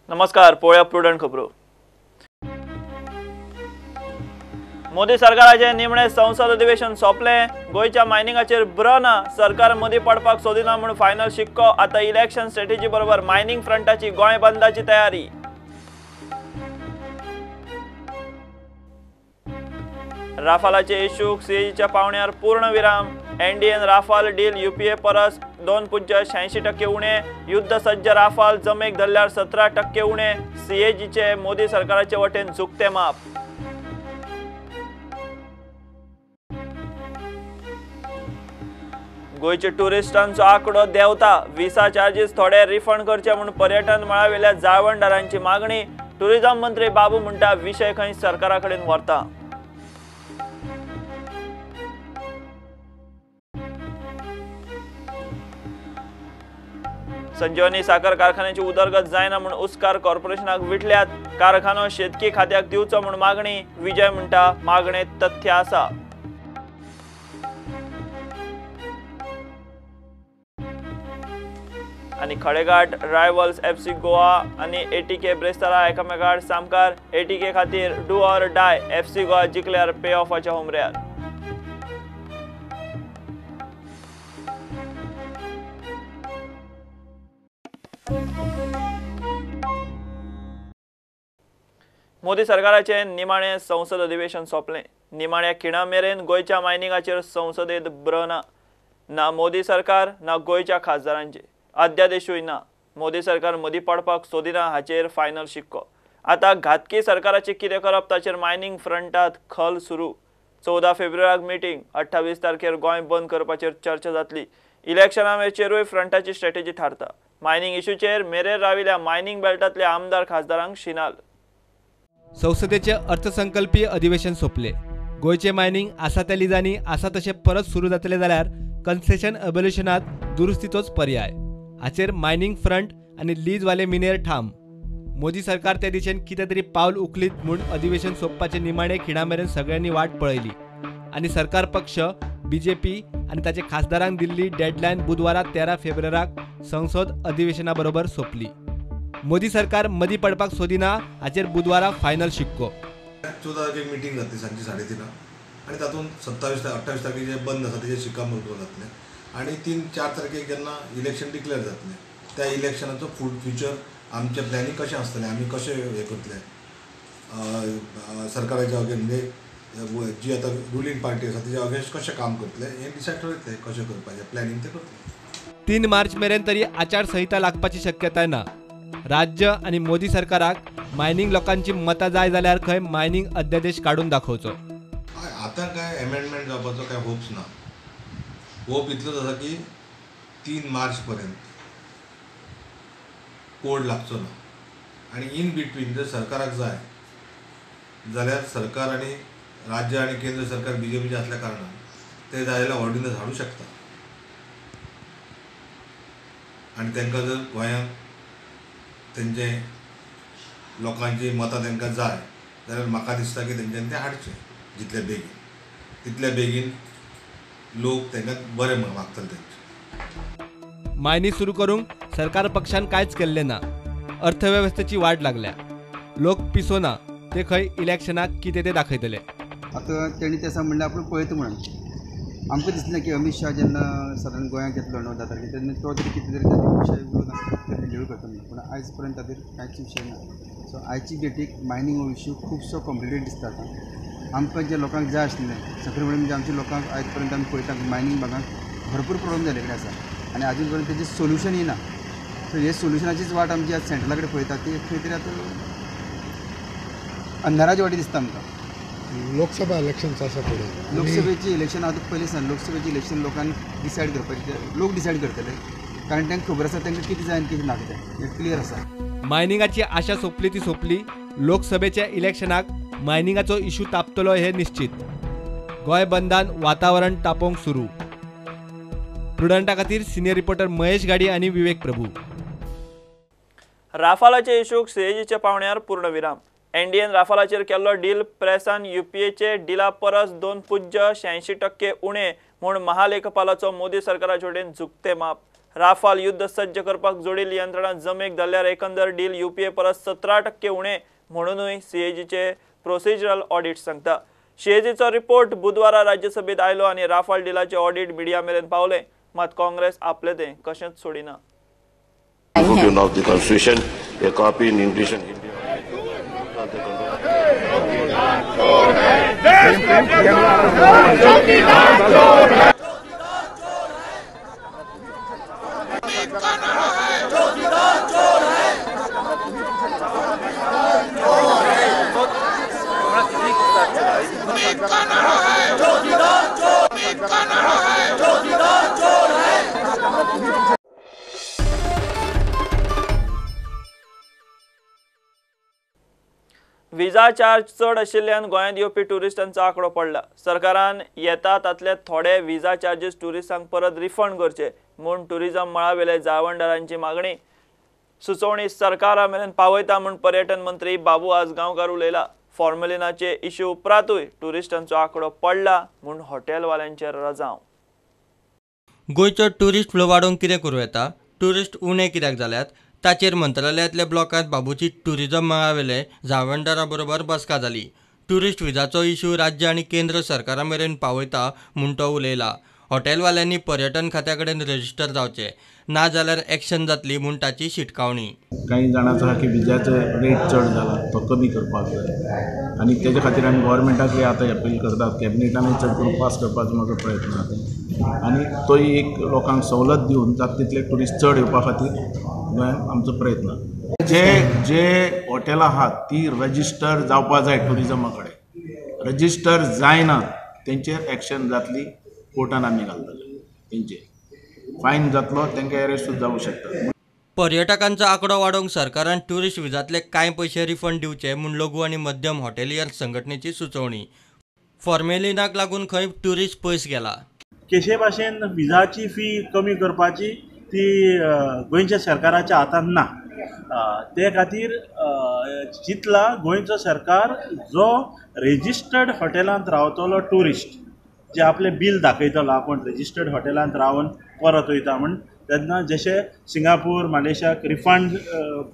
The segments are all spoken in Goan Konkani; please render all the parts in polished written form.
नमस्कार, पळोवया प्रुडंट खबरो। मोदी सरकाराचे निमणे संसद अधिवेशन सोंपले। गोंयच्या मायनिंगाचेर ब्र ना, सरकार मदीं पडपाक सोदिना म्हूण फायनल शिक्को। आतां इलेक्शन स्ट्रेटेजी बरोबर मायनिंग फ्रंटाची गोंय बंदाची तयारी। राफालाचे इशूक सीएजीच्या पावण्यार पूर्ण विराम। एनडीएन राफाल डील यूपीए परस 2.86% उणे। युद्ध सज्ज राफाल जमेक धरल्यार 17% उणे। सीएजीचे मोदी सरकाराचे वटेन झुकते माप। गोंयचे टुरिस्टांचो आंकडो देंवता। व्हिसा चार्जीस थोडे रिफंड करचे म्हूण पर्यटन मळावेल्या जाळवणदारांची मागणी। टुरिझम मंत्री बाबू म्हणटा विशय खंय सरकारा कडेन व्हरता। संजीवनी साखर कारखान्याची उदरगत जायना म्हूण उस्कार कॉर्पोरेशनाक विटल्यात। कारखानो शेतकी खात्याक दिवचो म्हूण मागणी। विजय म्हणटा मागणेंत तथ्य आसा। आनी खडेगांठ रायवल्स एफसी गोवा आनी एटीके ब्रेस्तारा एकामेकां सामकार। एटीके खातीर do or die. FC Goa जिखल्यार पे ऑफाच्या हुमऱ्यार। मोदी सरकाराचे निमाणे संसद अधिवेशन सोंपलें। निमाण्या खिणा मेरेन गोंयच्या मायनिंगाचेर संसदेत ब्र ना, ना मोदी सरकार ना गोंयच्या खासदारांचे अध्यादेशूय ना। मोदी सरकार मदीं पडपाक सोदिना हाचेर फायनल शिक्को। आतां घातकी सरकाराचें कितें करप ताचेर मायनिंग फ्रंटात खल सुरू। 14 फेब्रुवारीक मिटींग, 28 तारखेर गोंय बंद करपाचेर चर्चा जातली। इलेक्शनाचेरूय फ्रंटाची स्ट्रेटेजी थारता। मायनिंग इशूचेर मेरेर राविल्ल्या मायनिंग बेल्टांतल्या आमदार खासदारांक शिनाल। संसदेचे अर्थसंकल्पीय अधिवेशन सोंपले। गोंयचे मायनिंग आसा त्या लिजांनी आसा तशें परत सुरू जातले जाल्यार कन्सेशन अबोलिशनात दुरुस्तीचोच पर्याय। हाचेर मायनिंग फ्रंट आनी लीजवाले मिनेर ठाम। मोदी सरकार ते दिशेन कितें तरी पावल उखलीत म्हूण अधिवेशन सोंपपाचे निमाणे खिणा मेरेन सगळ्यांनी वाट पळयली आनी सरकार पक्ष बीजेपी आनी ताचे खासदारांक दिल्ली डेडलायन बुधवारा 13 फेब्रुवाराक संसद अधिवेशना बरोबर सोंपली। मोदी सरकार मदीं पडपाक सोदिना हाचेर बुधवारा फायनल शिक्को। 14 तारखेक मिटींग जातली सांजची 3:30 आनी तातूंत 27 28 तारखेक बंद आसा तेजेर शिक्कामोर्तब जातलें आनी 3-4 तारखेक जेन्ना इलेक्शन डिक्लेअर जातलें त्या इलेक्शनाचो फूड फ्युचर आमचें प्लॅनिंग कशें आसतलें, आमी कशें हें करतले सरकाराच्या अगेन्स्ट, म्हणजे जी आतां रुलींग पार्टी आसा तेच्या अगेन्स्ट कशें काम करतले हें डिसायड ठरयतले, कशें करपाचें प्लॅनिंग तें करतले। 3 मार्च मेरेन तरी आचारसंहिता लागपाची शक्यताय ना। राज्य आनी मोदी सरकाराक मायनिंग लोकांची मतां जाय जाल्यार खंय मायनिंग अध्यादेश काडून दाखोवचो। आतां काय एमेंडमेंट जावपाचो काय होप्स ना। होप इतलोच आसा की 3 मार्च पर्यंत कोड लागचो ना आनी इन बिटवीन जर सरकाराक जाय जाल्यार सरकार आनी राज्य आनी केंद्र सरकार बीजेपीचे आसल्या कारणान ते जाय जाल्यार ऑर्डिनन्स हाडूं शकता आनी तांकां जर गोंयांत तेंचे लोकांची मतां तांकां जाय जाल्यार म्हाका दिसता की तेंच्यांनी तें हाडचें जितले बेगीन तितले बेगीन लोक तांकां बरें मागतले तेंचे। मायनी सुरू करूंक सरकार पक्षान कांयच केल्लें ना। अर्थवेवस्थेची वाट लागल्या, लोक पिसो ना, ते खंय इलेक्शनाक कितें ते दाखयतले। आतां तेणी तें म्हणलें आपूण पळयता म्हणून आमकां दिसलें की अमीत शाह जेन्ना सादारण गोंयांत येतलो 9-10 तारखेर तेन्ना तो तरी कितें तरी ताजेर विशय उलोवन आमकां डील करता म्हणून, पूण आयज पर्यंत ताजेर कांयच विशय ना। सो आयची डेटीक मायनींग हो इशू खुबसो कॉम्प्लिकेटेड दिसता। आतां आमकां जे लोकांक जाय आशिल्लें सगळें म्हणजे आमच्या लोकांक आयज पर्यंत आमी पळयता मायनींग भागांत भरपूर प्रॉब्लम जाल्ले कडेन आसा आनी आजून पर्यंत तेजें सोल्युशन येना। सो हे सोल्युशनाचीच वाट आमची आज सेंट्रला कडेन पळयता ती खंय तरी आतां अंधाराची वाटी दिसता आमकां। लोकसभा इलेक्शन आसा फुडें, लोकसभेची इलेक्शन आतां पयलीं सान लोकसभेची इलेक्शन लोकांनी डिसायड करपाचें, लोक डिसायड करतले कारण तांकां खबर आसा तांकां कितें जाय आनी कितें नाका तें, हें क्लियर आसा। मायनिंगाची आशा सोंपली ती सोंपली। लोकसभेच्या इलेक्शनाक मायनिंगाचो इशू तापतलो हे निश्चित। गोंय बंदान वातावरण तापोवंक सुरू। प्रुडंटा खातीर सिनियर रिपोर्टर महेश गाडी आनी विवेक प्रभू। राफालाचे इशूक सीएजीच्या पावण्यार पूर्णविराम। एनडीएन राफालाचेर केल्लो डील प्रेसान यूपीएचे डिला परस 2.86% उणे म्हूण महालेखपालाचो मोदी सरकाराचे वटेन झुकते माप। राफाल युद्ध सज्ज करपाक जोडिल्ली यंत्रणा जमेक धरल्यार एकंदर डील यूपीए परस 17% उणें म्हणूनय सीएजीचे प्रोसिजरल ऑडिट सांगता। सीएजीचो रिपोर्ट बुधवारा राज्यसभेत आयलो आनी राफाल डिलाचे ऑडिट मिडिया मेरेन पावले, मात काँग्रेस आपले तें कशेंच सोडिना। Of the Constitution, a copy in English and Hindi. Visa charge चड आशिल्ल्यान गोंयांत येवपी ट्युरिस्टांचो आंकडो पडला। सरकारान येता तातले थोडे विजा चार्जीस ट्युरिस्टांक परत रिफंड करचे म्हूण ट्युरिझम मळावेले जाळवणदारांची मागणी। सुचोवणी सरकारा मेरेन पावयता म्हूण पर्यटन मंत्री बाबू आजगांवकार उलयला। फॉर्मेलिनाचे इश्यू उपरांतूय ट्युरिस्टांचो आंकडो पडला म्हूण हॉटेलवाल्यांचेर रजांव। गोंयचो ट्युरिस्ट फ्लो वाडोवंक कितें करूं येता, ट्युरिस्ट उणे कित्याक जाल्यात ताचेर मंत्रालयांतल्या ब्लॉकांत बाबूची ट्युरिझम मळावेले जाळवणदारा बरोबर बसका जाली। ट्युरिस्ट विजाचो इश्यू राज्य आनी केंद्र सरकारा मेरेन पावयता म्हूण तो उलयला। हॉटेलवाल्यांनी पर्यटन खात्या कडेन रजिस्टर जावचें, ना जाल्यार एक्शन जातली म्हूण ताची शिटकावणी। कांय जाणांचो आहा की विजाचो रेट चड जाला तो कमी करपाक जाय आनी तेजे खातीर आमी गव्हर्मेंटाक आतां अपील करतात, कॅबिनेटानूय चड करून पास करपाचो म्हजो प्रयत्न आसा आनी तोय एक लोकांक सवलत दिवन जाता तितले ट्युरिस्ट चड येवपा खातीर गोंयांत आमचो प्रयत्न। जे जे हॉटेलां आहात ती रजिस्टर जावपा जाय ट्युरिजमा कडेन, रजिस्टर जायना तेंचेर एक्शन जातली, कोर्टान आमी घालतले, तेंचेर फायन जातलो, तांकां एरेस्ट जावंक शकता। पर्यटकांचो आंकडो वाडोवंक सरकारान ट्युरिस्ट विजांतले कांय पयशे रिफंड दिवचे म्हूण लघु आनी मध्यम हॉटेलियर संघटनेची सुचोवणी। फॉर्मेलिनाक लागून खंय ट्युरिस्ट पयस गेला। कशे भाशेन विजाची फी कमी करपाची ती गोंयच्या सरकाराच्या हातांत ना, ते खातीर चिंतला गोंयचो सरकार जो रेजिस्टर्ड हॉटेलांत रावतलो ट्युरिस्ट जे आपलें बील दाखयतलो आपूण रेजिस्टर्ड हॉटेलांत रावन परत वयता म्हूण, तेन्ना जशें सिंगापूर मलेशियाक रिफंड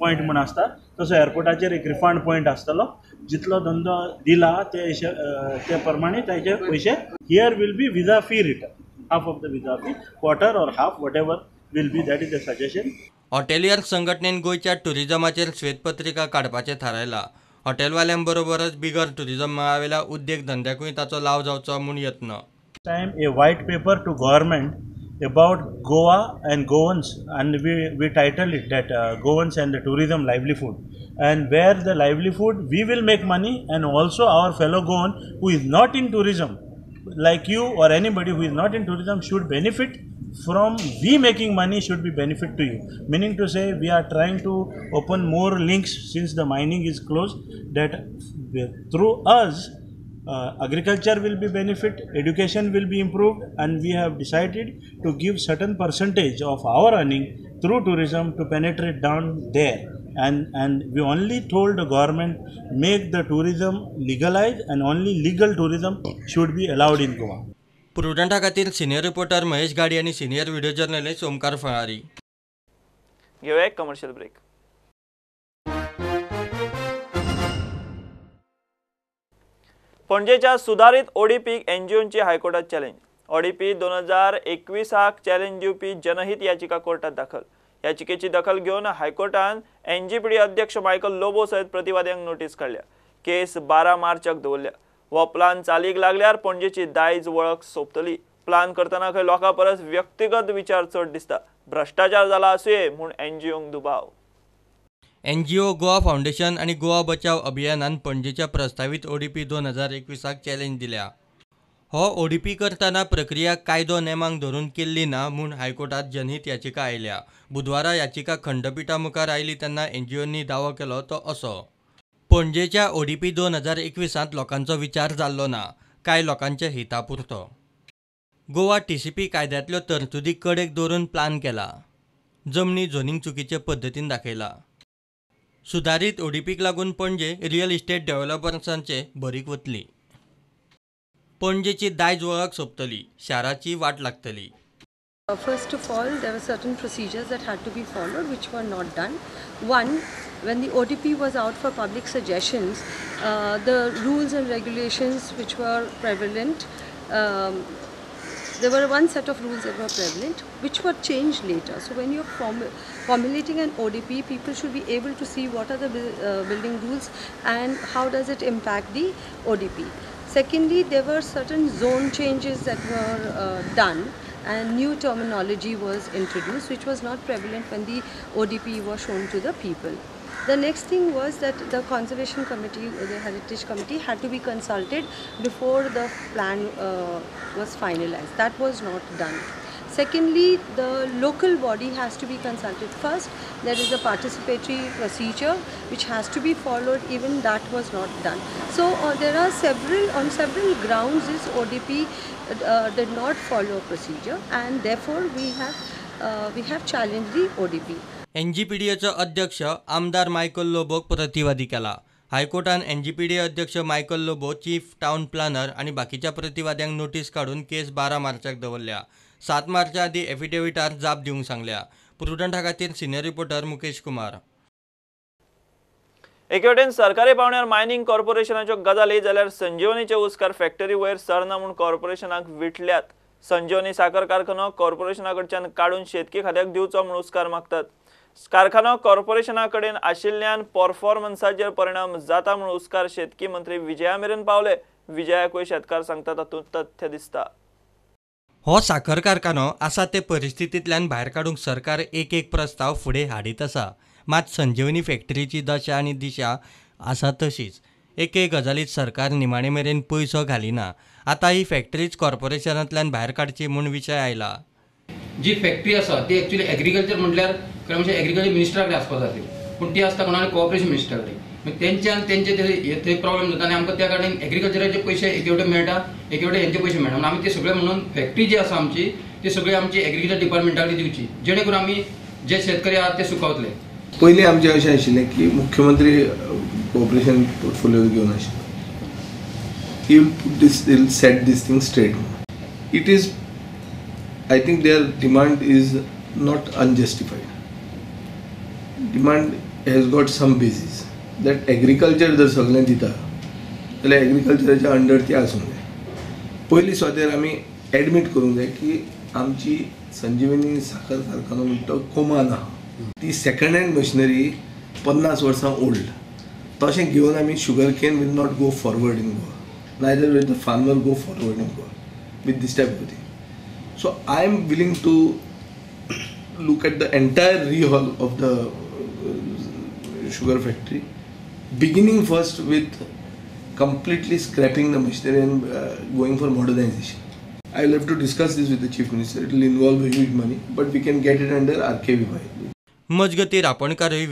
पॉयंट म्हूण आसता तसो एअरपोर्टाचेर एक रिफंड पॉयंट आसतलो, जितलो धंदो दिला ते ते प्रमाणे ताजे पयशे। Here will be visa fee return, half of the visa fee, quarter or half, whatever will be, that is the suggestion. Hotelier संघटनेन गोंयच्या ट्युरिझमाचेर श्वेतपत्रिका काडपाचें थारायलां। हॉटेलवाल्यांबरोबरच बिगर ट्युरिझम मळावेल्या उद्देग धंद्याकूय ताचो लाव जावचो म्हूण यत्न। Time a white paper to government about Goa and Goans, and we title it that Goans and the tourism livelihood, and where the livelihood we will make money and also our fellow Goan who is not in tourism like you or anybody who is not in tourism should benefit from we making money, should be benefit to you. Meaning to say, we are trying to open more links since the mining is closed, that through us agriculture will be benefit, education will be improved, and we have decided to give certain percentage of our earning through tourism to penetrate down there. And we only told the government make the tourism legalized and only legal tourism should be allowed in Goa. प्रुडंटा खातीर सिनियर रिपोर्टर महेश गाडी आणि सिनियर व्हिडिओ जर्नलिस्ट ओमकार फळारी। घेऊया एक कमर्शियल ब्रेक। पणजेच्या सुधारित ओडीपीक एनजीओंची हायकोर्टात चॅलेंज। ओडीपी 2021 चॅलेंज दिवपी जनहित याचिका कोर्टात दाखल। याचिकेची दखल घेवन हायकोर्टान एनजीपीडी अध्यक्ष मायकल लोबो सयत प्रतिवाद्यांक नोटीस काडल्या। केस 12 मार्चाक दवरल्या। हो प्लान चालीक लागल्यार पणजेची दायज वळख सोंपतली। प्लान करतना खंय लोकां परस व्यक्तिगत विचार चड दिसता। भ्रष्टाचार जाला आसुये म्हूण एनजीओंक दुबाव। एनजीओ गोवा फाउंडेशन आनी गोवा बचाव अभियानान पणजेच्या प्रस्तावीत ओडीपी 2021 चॅलेंज दिल्या। हो ओडीपी करतना प्रक्रिया कायदो नेमांक धरून केल्ली ना म्हूण हायकोर्टात जनहित याचिका आयल्या। बुधवारा याचिका खंडपीठा मुखार आयली तेन्ना एनजीओंनी दावो केलो तो असो, पणजेच्या ओडीपी 2021 लोकांचो विचार जाल्लो ना, कांय लोकांच्या हिता पुरतो। गोवा टीसीपी कायद्यांतल्यो तरतुदी कडेक दवरून प्लान केला। जमनी झोनींग चुकीचे पद्दतीन दाखयला। सुधारीत ओडीपीक लागून पणजे रियल इस्टेट डेव्हलपर्सांचे भरीक वतली। पणजेची दायज वळख सोंपतली, शाराची वाट लागतली। First of all, there were certain procedures that had to be followed which were not done. One, when the ODP was out for public suggestions, the rules and regulations which were prevalent, there were one set of rules that were prevalent which were changed later. So when you're formulating an ODP, people should be able to see what are the building rules and how does it impact the ODP. Secondly, there were certain zone changes that were done and new terminology was introduced which was not prevalent when the ODP was shown to the people. The next thing was that the Conservation Committee, the Heritage Committee, had to be consulted before the plan was finalized. That was not done. Secondly, the local body has to be consulted first. There is a participatory procedure which has to be followed. Even that was not done. So there are on several grounds this ODP did not follow procedure, and therefore we have challenged the ODP. एनजीपीडीएचो अध्यक्ष आमदार मायकल लोबोक प्रतिवादी केला. हायकोर्टान एनजीपीडीए अध्यक्ष Michael Lobo, chief town planner आनी बाकीच्या प्रतिवाद्यांक नोटीस काडून केस 12 मार्चाक दवरल्या. 7 मार्चा आदीं एफिडेविटार जाप दिवंक सांगल्या. प्रुडंटा खातीर सिनियर रिपोर्टर मुकेश कुमार. एके वटेन सरकारी पावण्यार मायनिंग कॉर्पोरेशनाच्यो गजाली जाल्यार संजीवनीचे उस्कार फॅक्टरी वयर सरना म्हूण कॉर्पोरेशनाक विटल्यात. संजीवनी साखर कारखानो कॉर्पोरेशना कडच्यान काडून शेतकी खात्याक दिवचो म्हूण उस्कार मागतात. कारखानो कॉर्पोरेशना कडेन आशिल्ल्यान परफॉर्मन्साचेर परिणाम जाता म्हूण उस्कार शेतकी मंत्री विजया मेरेन पावले. विजयाकूय शेतकार सांगता तातूंत तथ्य दिसता. हो साखर कारखानो आसा ते परिस्थितींतल्यान भायर काडूंक सरकार एक एक प्रस्ताव फुडें हाडीत आसा. मात संजीवनी फॅक्टरीची दशा आनी दिशा आसा तशीच. एके गजालीत सरकार निमाणे मेरेन पयसो घालिना. आतां ही फॅक्टरीच कॉर्पोरेशनांतल्यान भायर काडची म्हूण विशय आयला. जी फॅक्टरी आसा ती एक्चुअली एग्रीकल्चर म्हटल्यार खरें म्हणजे एग्रीकल्चर मिनिस्टरा कडेन आसपाक जाय, पूण ती आसता कोणा कॉपरेशन मिनिस्टरा कडेन. मागीर तेंच्यान तेंचे थंय प्रॉब्लेम जाता आनी आमकां त्या कारणान एग्रीकल्चराचे पयशे एके वटेन मेळटा, एके वटेन हेंचे पयशे मेळटा. म्हणून आमी ते सगळे म्हणून फॅक्टरी जी आसा आमची ती सगळी आमची एग्रीकल्चर डिपार्टमेंटा कडेन दिवची, जेणे करून आमी जे शेतकरी आहात ते सुखावतले. पयलीं आमचें अशें आशिल्लें की मुख्यमंत्री कॉपरेशन पोर्टफोलियो घेवन आशिल्लो. He will put this, he will set this thing straight. It is, I think their demand is not unjustified. Demand has got some basis. That agriculture जर सगळें दिता जाल्यार एग्रीकल्चराच्या अंडर ती आसूंक जाय. पयली सुवातेर आमी एडमीट करूंक जाय की आमची संजीवनी साखर कारखानो म्हणटा तो कोमान आहा. ती सेकंड हँड मशिनरी 50 वर्सां ओल्ड. तशें घेवन आमी sugar cane will not go forward in Goa, neither will the farmer go forward in Goa with this type of thing. So I am willing to look at the entire rehaul of the sugar factory, beginning first with completely scrapping the machinery and going for modernization. I will have to discuss this with the Chief Minister. It will involve a huge money, but we can get it under RKVY. मजगती रापणकारय